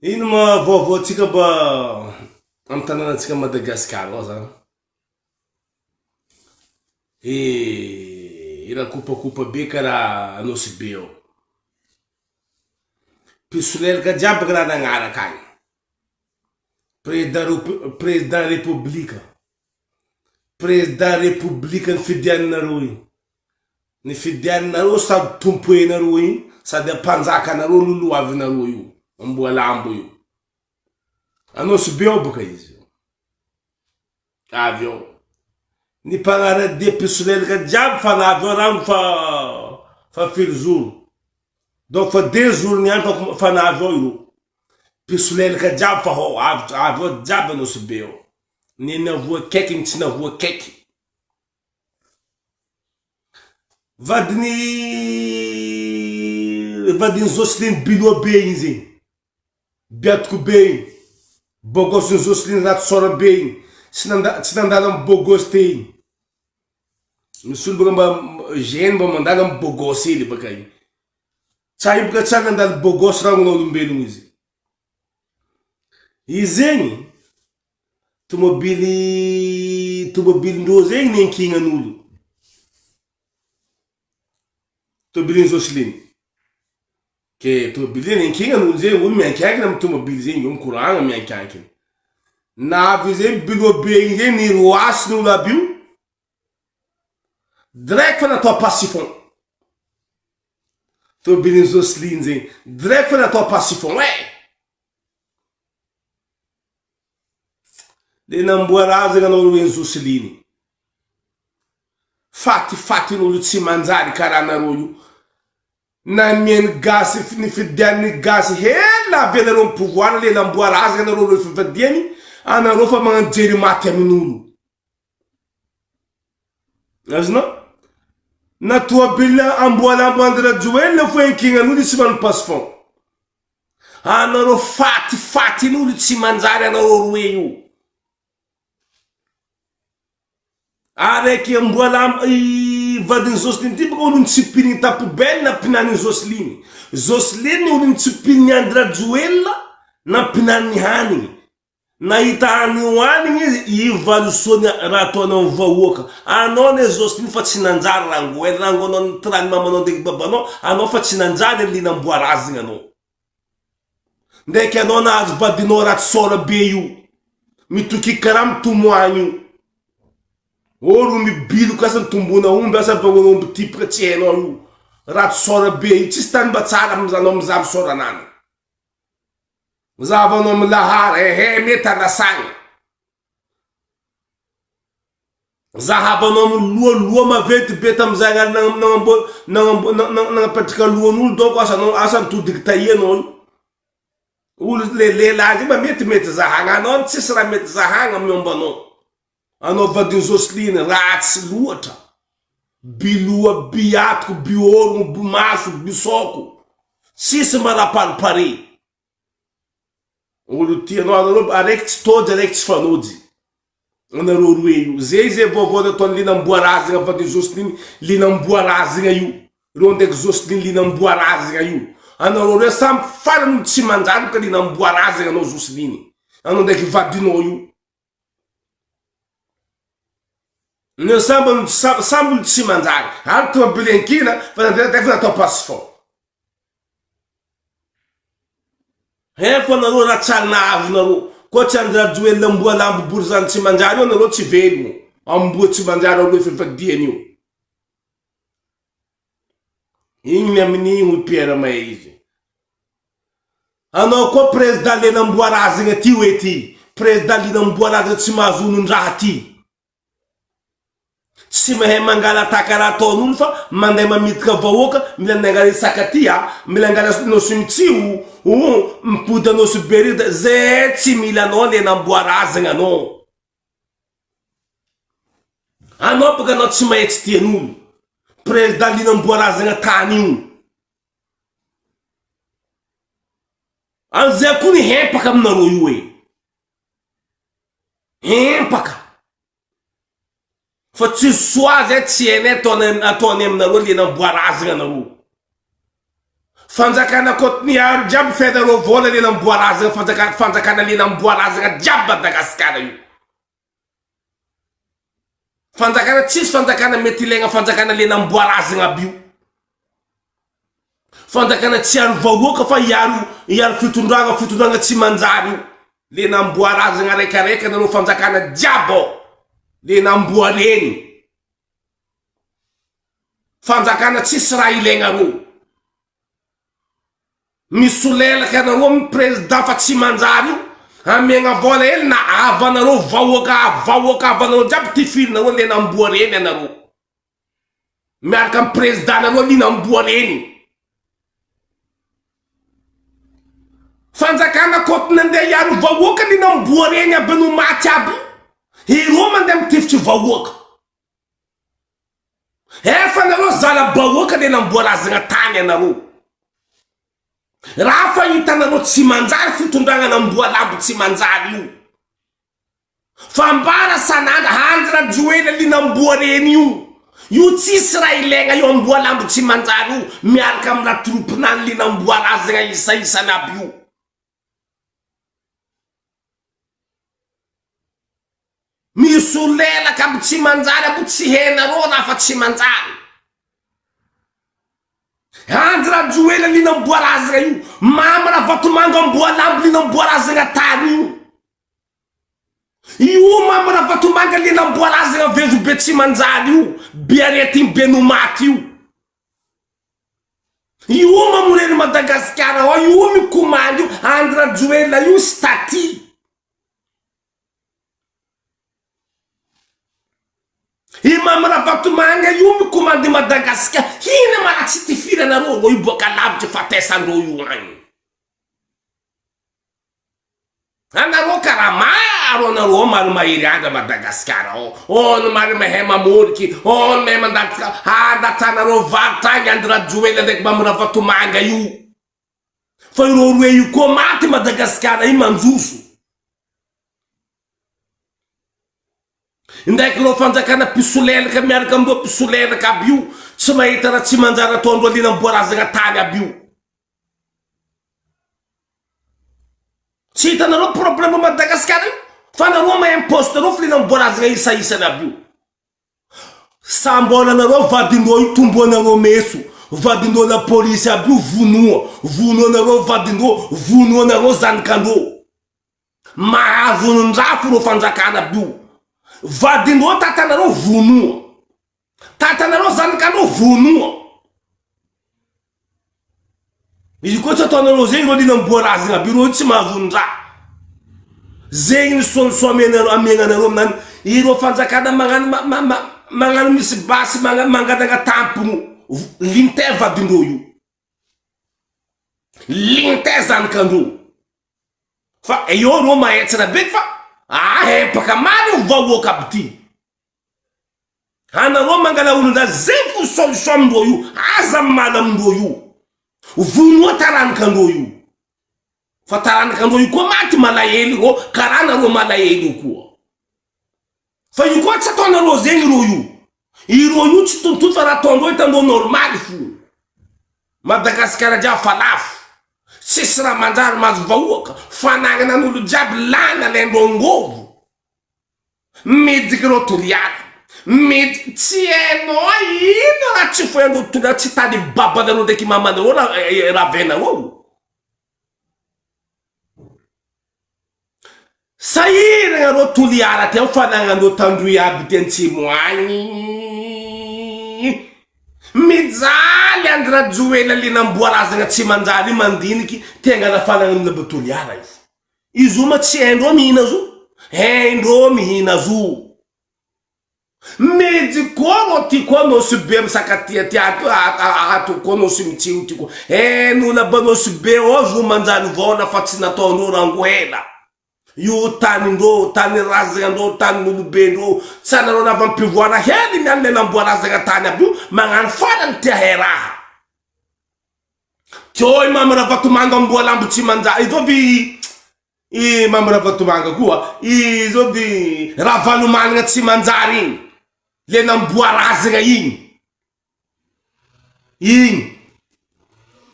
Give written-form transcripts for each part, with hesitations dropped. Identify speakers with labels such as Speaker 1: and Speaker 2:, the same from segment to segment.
Speaker 1: Ino ma vaovao antsika mba amin'ny tanànantsika Madagasikara ao zany? Eh, irakopakopa be karaha Anosibe ao. Mpisolelaka jiaby karaha nagnaraka agny. Président président république. Président république nifidianinareo igny. Nifidianinareo sady tompoenareo igny sady ampanjakanareo lolohavinareo io. Amboalambo io. Anosibe ao boka izy io. Avy eo. Ny mpanara-dia mpisolelaka jiaby fa navy eo rango fa fa firy zoro. Donc fa deux jours niany fa fa navy eo ireo. Mpisolelaka jiaby fa ao avy avy eo jiaby Anosibe ao. Ny navoakaiky ny tsy navoakaiky. Vadin'i vadin'i Jocelyne Biloa be igny zegny. Biatoko be igny. Bôgôsin'i Jocelyne ratsy sôra be igny. Tsy nanda- tsy nandalo amy bôgôsy te igny. Misy olo bôka mba gene mba mandalo amy bôgôsy hely baka igny. Tsa io bôka tsy ary nandalo bôgôsy raha olombelogno izy. Izy zegny, tomobily tomobilindreo zegny nenkignan'olo. Tomobilin'i Jocelyne. Ke tomobily zegny nenkignan'olo zegny, olo miankiankina amy tomobily zegny, io mikoragna miankiankina. Navy zegny biloha be igny zegny niroasin'olo aby io, direct fa natao passe-fond. Tomobilin'i Jocelyne zegny, direct fa natao passe-fond eh! Le namboarazagna anao roe Jocelyne. Fatifatin'olo tsy manjary karaha anareo io. Namian'ny gasy nifidian'ny gasy hela avelareo am pouvoir le namboarazagna anareo roe fivadiany anareo fa magnano jery maty amin'olo. Azonao? Na toabila amboalambo Andry Rajoelina fo enkignan'olo tsy manao passe fond. Anareo fatifatin'olo tsy manjary anareo roe io. Araiky mbola i vadin'i Jocelyne ty bôka olo nitsipinigny ta poubelle nampinaniny Jocelyne. Jocelyne olo nitsipinigny Andry Rajoelina nampinaniny hanigny. Nahita hanigny hoanigny izy, io valisoany raha ataonao amin'ny vahoaka. Anao anie Jocelyne fa tsy nanjary rangoe, rangoanao nitirany mamanao ndraiky babanao, anao fa tsy nanjary ry namboarazigna anao. Ndraiky anao nahazo vadinao ratsy sôra be io. Mitokiky karaha mitomoagny io. Ô ro mibiloka asa mitombona omby asa mpangono omby tipoka tsy hainao io. Ratsy sôra be io. Tsisy tany mba tsara amin'izanao mizaha misaoranana. Zahavanao milahara ehe mety anasagna. Zahavanao miloa loha maventy be tamizay nagnambo nagnambo nagnapetraka lohan'olo donc asa anao asa nitodiky taia anao io. Olo le lehilahy zay mba metimety zahagna anao tsisy raha mety zahagna miomba anao. Anao vadin'i Jocelyne ratsy loatra. Biloha by atoko by orogno by maso by soko. Tsisy mba raha paripare. Olo tia anao anareo araiky tsy tôjy araiky tsy fanôjy. Anareo roe io. Zay zay vaovao nataon'i Lina Amboarazagna vadin'i Jocelyne Lina Amboarazagna io. Reo ndraiky Jocelyne Lina Amboarazagna io. Anareo roe samy farany olo tsy manjary ka Lina Amboarazagna anao Jocelyne. Anao ndraiky vadinao io. Ny samby olo samby olo tsy manjary. Ary tomobily ankila fa nandeha fa natao passeport. Haiko anareo raha tsary nahazo nareo. Koa tsy Andry Rajoelina amboa lambo borizano tsy manjary io anareo tsy velogno. Amboa tsy manjary aloha efa efa diany io. Igny ny amin'igny hoy Pierre May izy. Anao koa président le namboarazagna ty hoe ty. Président le namboarazagna tsy mahazo onon-draha ty. Tsy mahay mangalataka raha ataon'olo fa mandeha mamidika vahoaka, mila miangala isaka ty a, mila angala nosy mitsiho o, mipody anosy berida, zay tsy mila anao le namboarazagna anao. Anao baka anao tsy mahay tsy tian'olo. Président le namboarazagna tany io. An'izay koa ny hempaka aminareo io e. Hempaka. Fa tsy soa zay tsy hainay ataonay ataonay aminareo le namboarazagna anareo. Fanjakana Côte Niaro jiaby fenareo vola le namboarazagna fanjakana fanjakana le namboarazagna jiaby Madagascar io. Fanjakana tsisy fanjakana mety ilaigna fanjakana le namboarazagna aby io. Fanjakana tsy hiaro vahoaka fa hiaro hiaro fitondragna fitondragna tsy manjary io. Le namboarazagna araikaraiky nareo fanjakana jiaby ao. Le namboaregny. Fanjakana tsisy raha ilainareo. Misolelaka anareo amin'ny président fa tsy manjary io. Amiagna vola hely na havanareo vahoaka vahoaka havanareo jiaby tifirinareo le namboa reny anareo. Miaraka amin'ny président nareo li namboa reny. Fanjakana côte nandeha hiaro vahoaka li namboa reny aby no maty aby. Ireo mandeha mitifitry vahoaka. Efa nareo zana-bahoaka le namboarazagna tany anareo. Raha fa hitanareo tsy manjary fitondragna namboalambo tsy manjary io. Fambara sanandra Andry Rajoelina li namboa reny io. Io tsisy raha ilaigna io amboalambo tsy manjary io miaraka amina troupe-nany li namboarazagna isaisany aby io. Misolelaka aby tsy manjary aby tsy henareo raha fa tsy manjary. Andry Rajoelina linamboarazagna io, Mamy Ravatomanga amboalambo linamboarazagna tany io. Io Mamy Ravatomanga linamboarazagna vezobe tsy manjary io, be aretigny be no maty io. Io mamorery Madagasikara ao, io mikomandy io, Andry Rajoelina io statut. I Mamy Ravatomanga io mikomandy Madagascar, ina ma raha tsy tifiranareo reo io boaka lavitry fatesandreo io agny. Anareo karaha maro anareo ao maro mahery andry a Madagascar ao, ao ny maro mahay mamoriky, ao ny mahay mandatsaka, andatsanareo varotra agny Andry Rajoelina ndraiky Mamy Ravatomanga io. Fa ireo roe io koa maty Madagascar io mandroso. Indraiky ireo fanjakana mpisolelaka miaraka amin'ireo mpisolelaka aby io tsy mahita raha tsy manjary ataondreo liana amboarazagna tany aby io. Tsy hitanareo problème Madagascar io fa nareo mahay imposte-reo fa liana amboarazagna isaisany aby io. Samboranareo vadindreo io tomboanareo meso, vadindreo la police aby io vonoa, vonoanareo vadindreo, vonoanareo zanakandreo. Mahazo olon-drafy ireo fanjakana aby io. Vadindreo tatanareo vonoa. Tatanareo zanakanao vonoa. Izy koa tsy ataonareo zegny reo linamboarazagna aby ireo tsy mahazo olon-draha. Zegny ny solution amianareo amiagnanareo aminany ireo fanjakana magnano ma ma ma magnano misy basy magna manganagna tampogno linte vadindreo io. Linte zanakandreo. Fa eo reo mahetsana be fa ahempaka marina io vahoaka aby ty. Anareo mangala olon-draha zay fo solution amindreo io, aza mimala amindreo io. Vonoa taranakandreo io. Fa taranakandreo io koa maty malahelo reo karaha nareo malahelo io koa. Fa io koa tsy ataonareo zegny ireo io. Ireo io tsy tontolo fa raha ataondreo hitandreo normaly fo. Madagascar jiaby fa lafo. Tsisy raha manjary mahazo vahoaka. Fanagnana an'olo jiaby lany alaindreo angovo. Midika ireo toliara. Mid tsy hainao ino raha tsy foin'ireo toliara tsy tany babanareo ndraiky mamanareo raha ravenareo. Sahiragna reo Toliara ty am fanagnandreo Tandroy aby ty antsimo agny. Mijaly Andry Rajoelina le namboarazagna tsy manjary io mandiniky te hangala fanagnan'olo aby Toliara izy. Izy io ma tsy haindreo mihina zo? Haindreo mihina zo. Mijy koa rô ty koa nosy be am sakatia ty ato ato koa nosy mitsiho ty koa henona ba nosy be ao zo manjary vôla fa tsy nataondreo rangoela io tanindreo tany razagna ndreo tanin'olobe ndreo tsy anareo navam-pivoara hely ny any le namboarazagna tany aby io magnano farany tia hay raha teo i mamy ravatomanga amboalambo tsy manjary izao vy I Mamy Ravatomanga koa i zao de Ravalomanana tsy manjary igny le namboarazagna igny igny.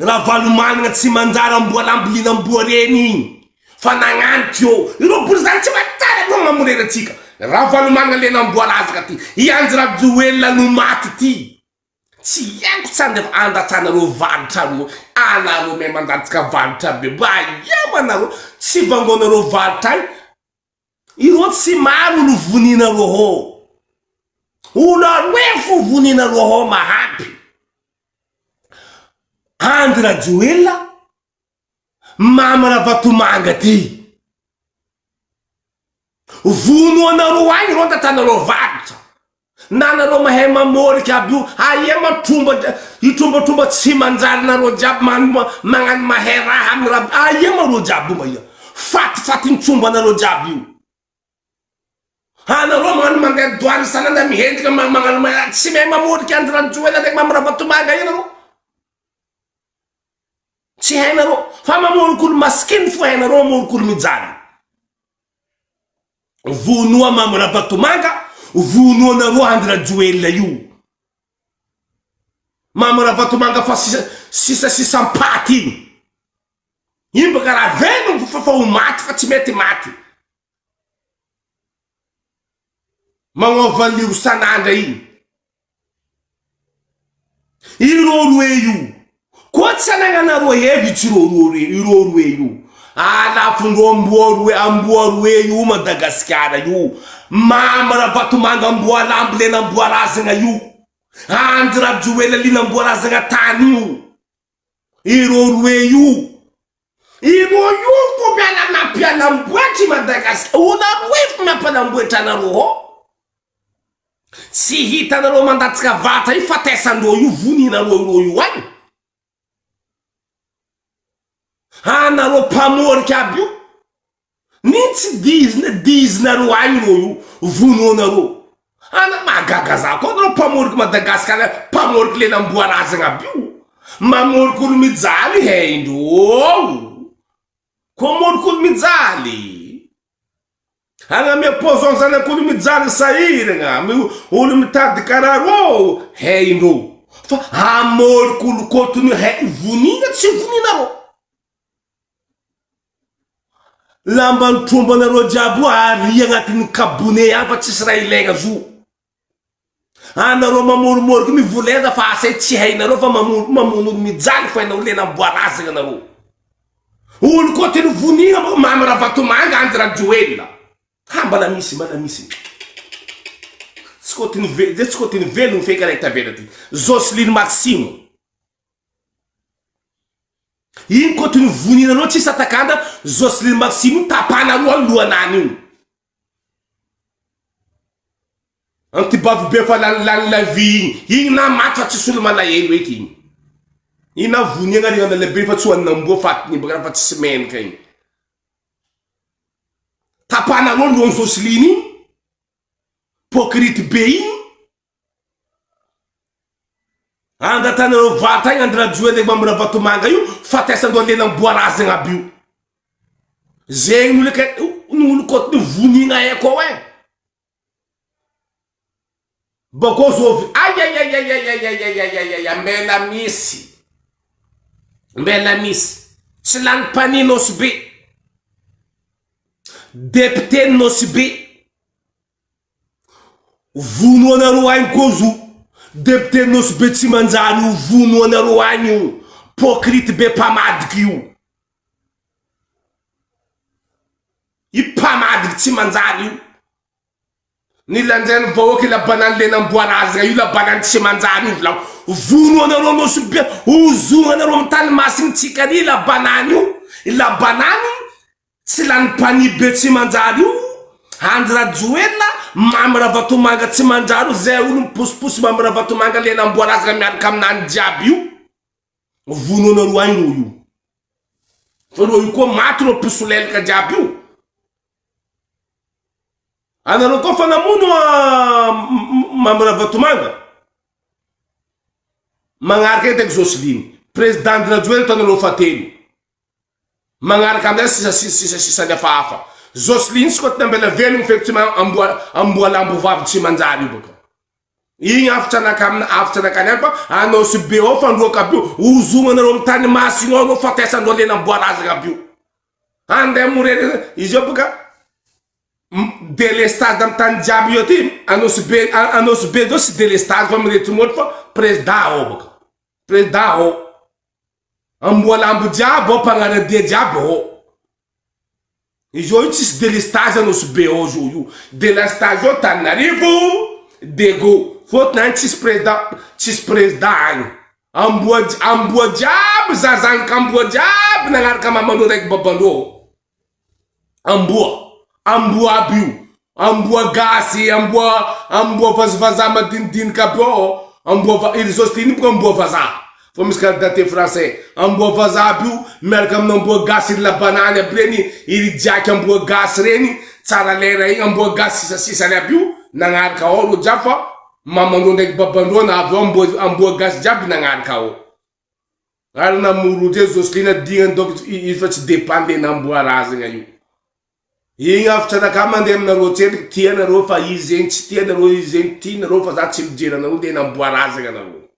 Speaker 1: Ravalomanana tsy manjary amboalambo liana-amboa reny igny fa nagnano teo ireo borizano tsy matsara no mamorery antsika Ravalomanana liana-amboa razaka ty i Andry Rajoelina no maty ty tsy haiko tsara refa andatsanareo valitra roa anareo mahay mandatsaka valitra be mba aia ma nareo tsy vangonareo valitra ay ireo tsy maro olo voninareo hô olo aroe fo voninareo hô mahampy Andry Rajoelina, Mamy Ravatomanga ty. Vonoanareo agny reo tatanareo varotra. Na nareo mahay mamôriky aby io, aia ma tromba hitrombatromba tsy manjary nareo jiaby magnano mahay raha amy raha aia ma reo jiaby io ma ia. Fatifatin-tromba nareo jiaby io. Anareo magnano mandeha douane sanana mihendrika magnano tsy mahay mamorika Andry Rajoelina ndraiky Mamy Ravatomanga io nareo. Tsy hainareo fa mamorika olo masikiny fo hainareo mamorika olo mijaly. Vonoa Mamy Ravatomanga, vonoa nareo Andry Rajoelina io. Mamy Ravatomanga fa sisa sisa sisam-paty igny. Iny baka raha velogno fa fa ho maty fa tsy mety maty. Magnova lio sanandra igny. Ireo roe io. Koa tsy anagnanareo hevitsy ireo roe ireo roe io. Alafondreo amboa roe amboa roe io Madagasikara io. Mamy Ravatomanga amboa lambo le namboarazagna io. Andry Rajoelina li namboarazagna tany io. Ireo roe io. Ireo io fo miala nampialamboetry i Madagasikara. Olona roe fo mampialamboetry anareo ao. Tsy hitanareo mandatsaka vata io fatesandreo io voninareo ireo io agny. Anareo mpamorika aby io. Nino tsy dizina dizinareo agny reo io vonoanareo ana mahagaga za koa nareo mpamoriky Madagascar mpamoriky lelamboa razagna aby io mamoriky olo mijaly haindreo ko mamoriky olo mijaly agnamia poison zanak'olo mijaly sahiragna olo mitady karaha reo haindreo fa amoriky olo kotony hay vonina tsy voninareo. Lamban'ny tromba nareo jiaby io aria agnatin'ny kabone any fa tsisy raha ilaigna zo. Anareo mamoromoriky mivoleza fa asa tsy hainareo fa mamono mamono olo mijaly fo hainareo le namboarazagna nareo. Olo koa tena vonina moa Mamy Ravatomanga Andry Rajoelina. Ha mbala misy mbala misy. Tsy koa teny ve tsy koa teny velogno feky araiky tavela ty. Jocelyne Maximo. Iny koa toy ny voninareo tsisy atakanda Jocelyne Maxime io tapanareo any lohanany io. Antibavy be fa lany lany la vie igny. Igny na maty fa tsisy olo malahelo eky igny. Igny na voniagna arignana lehibe fa tsy hohanin'amboa fatiny baka fa tsisy menaka igny. Tapanareo lohan'i Jocelyne igny. Pokrity be igny. Angatanareo vata igny Andry Rajoelina Mamy Ravatomanga io fatesan-doha lelam-boarazagna aby io. Zegny no le no olo kôty vonigna haiko ao e. Bakô zôvy aiaiaiaiaiaiaiaiaiaia mbela misy mbela misy tsy lany mpania Nosy Be député Nosy Be Vono anareo agny koa zo député nosy be tsy manjary io vono anareo agny io pokrity be mpamadiky io io mpamadiky tsy manjary io ny lanjain'ny vahoaka ila banany le namboarazagna io la banany tsy manjary io volagno vono anareo nosy be ozogna anareo amy tany masigny tsika ry la banany io la banany Tsy lany mpania be tsy manjary io Andry Rajoelina, Mamy Ravatomanga tsy manjary io, zay olo miposiposy Mamy Ravatomanga le namboarazagna miaraka aminany jiaby io, vonoanareo agny reo io, fa reo io koa maty reo mpisolelaka jiaby io, anareo koa fa namono Mamy Ravatomanga, magnaraka eky Jocelyne, président Andry Rajoelina ataonareo fahatelo. Magnaraka amizay sisa sisa sisa sisa ny hafahafa. Jocelyne tsy koa tambela velogno feky tsy amboa amboa lambo vavy tsy manjary io baka. Igny hafatra anaka amina hafatra anaka any fa anao sy be ao fandroaka aby io ozognanareo amy tany masina ao anao fatesandreo le namboarazagna aby io. Andeha morery izy io boka delestage amy tany jiaby io aty Anosibe Anosibe zao tsy delestage fa miretimôtry fa prezida ao boka prezida ao amboalambo jiaby ao mpagnaradia jiaby ao. Izy io tsisy delestage Nosy Be ao zao io. Delestage ao Tananarivo, Dego. Fôtony agny tsisy président, tsisy président agny. Amboa amboa jiaby za zanak'amboa jiaby nagnaraka mamandreo ndraiky babandreo ao. Amboa, amboa aby io. Amboa gasy, amboa amboa vazivazaha madinidinika aby ao, amboa va iry Jocelyne boka amboa vazaha fa misy carte d'identité français, amboa vazaha aby io miaraka amina amboa gasy iry labanany aby reny, iry jaky amboa gasy reny, tsara lera igny amboa gasy sisasisany aby io nagnaraka ao reo jiaby fa mamandreo ndraiky babandreo na avy ao amboa amboa gasy jiaby nagnaraka ao. Ary namoro ndre Jocelyne dignany donc izy fa tsy depend le namboa razagna io. Igny hafatra anakahy mandeha aminareo tsendriky tia nareo fa izy zegny tsy tia nareo izy zegny tia nareo fa za tsy mijery anareo de namboarazagna anareo.